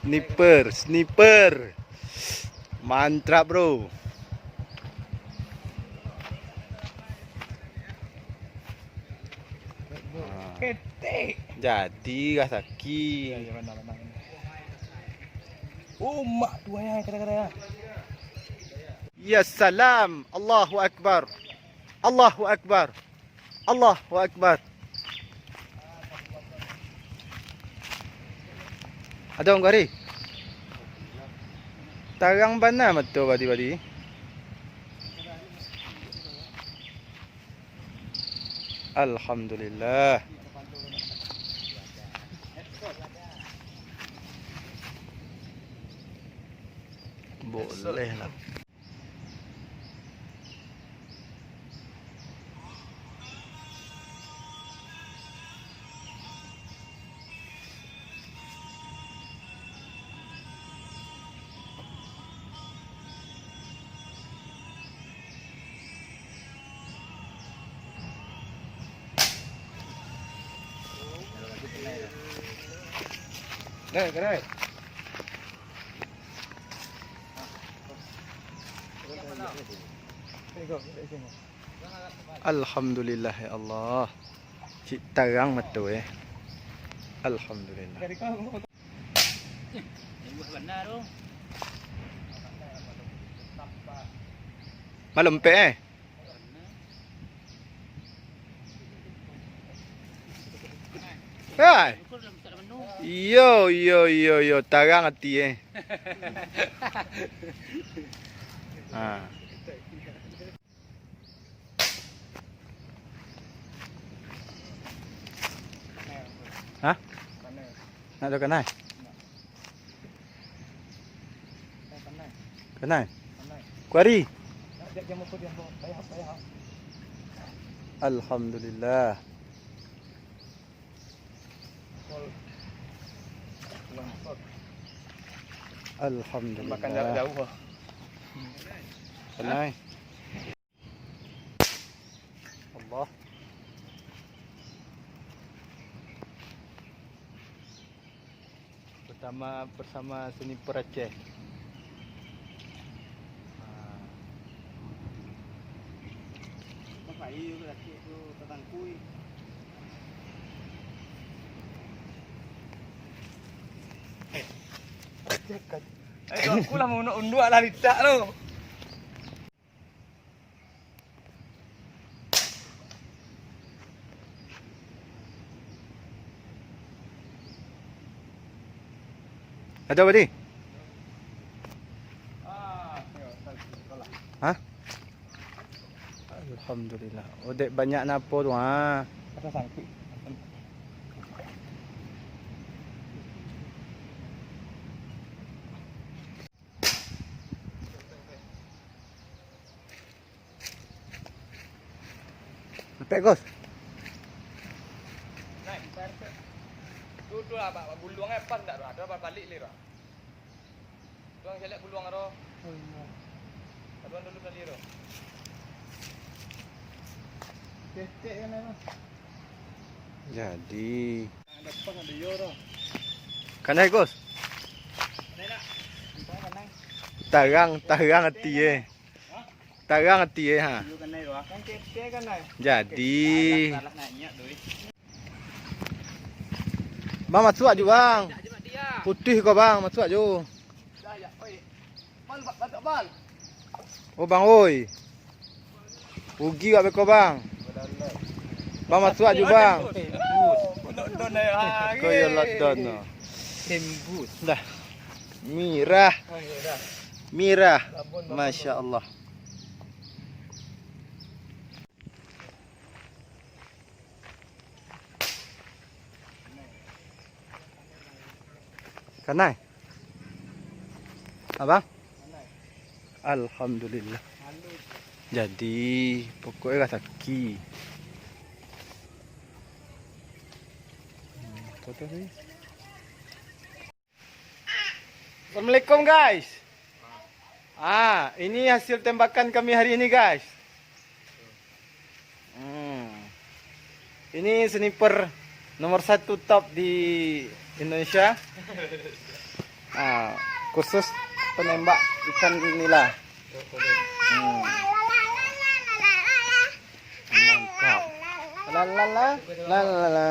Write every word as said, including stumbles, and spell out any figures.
Sniper, sniper. Mantap, bro. Ah. Ketek. Jadi, Rasaki. Ya, ya, benar, benar, benar. Oh, mak tu ayah, kata-kata ya. Ya salam. Allahu Akbar. Allahu Akbar. Allahu Akbar. Ado urang kari. Tarang bana mato badi-badi. Alhamdulillah. Boleh lah. Naik, naik. Alhamdulillah, ya Allah. Cik tarang mato, eh. Alhamdulillah. Malum pek, eh. Hai. Iyo, iyo, iyo, iyo, tarang ati, eh. Ha. Ha? Nak tu kanai? Kanai? Kuari? Alhamdulillah. Alhamdulillah. Makan jarak jauh lah. Kanai. Allah. Bersama, bersama seniper Aceh. Ah. Eh, aku lah mau unduak lah litak tu. Ado badi? Hah? Alhamdulillah. Oh, dek banyak napo tu, ha? Ada sangkuik. Ampek, Gus. Naik, ampek, ampek. Tu, tu lah, Pak, buluang eh, pas ndak tu? Ado balik lih, Pak. Tuang caliak buluang tu. Oh, iya. Aduan dulu tali tu. Ketek kan, Pak? Jadi. Kanai, Gus. Tarang, tarang ati, eh. Tarang ati, eh, ha. Jadi. Bang, masuak ju, Bang. Putuih ko, Bang, masuak ju. Oh, Bang, oi. Rugi wak beko, Bang. Bang, masuak ju, Bang. Ko yo lockdown no. Tembus. Dah. Mirah. Mirah. Masya Allah. Kanai? Abang? Alhamdulillah. Jadi, pokoknya rasaki. Hmm, foto sih. Assalamualaikum, guys. Ah, ini hasil tembakan kami hari ini, guys. Hmm. Ini sniper nomor satu top di Indonesia. Ah, khusus penembak ikan nila. Hmm. Mantap. La la la, la la la.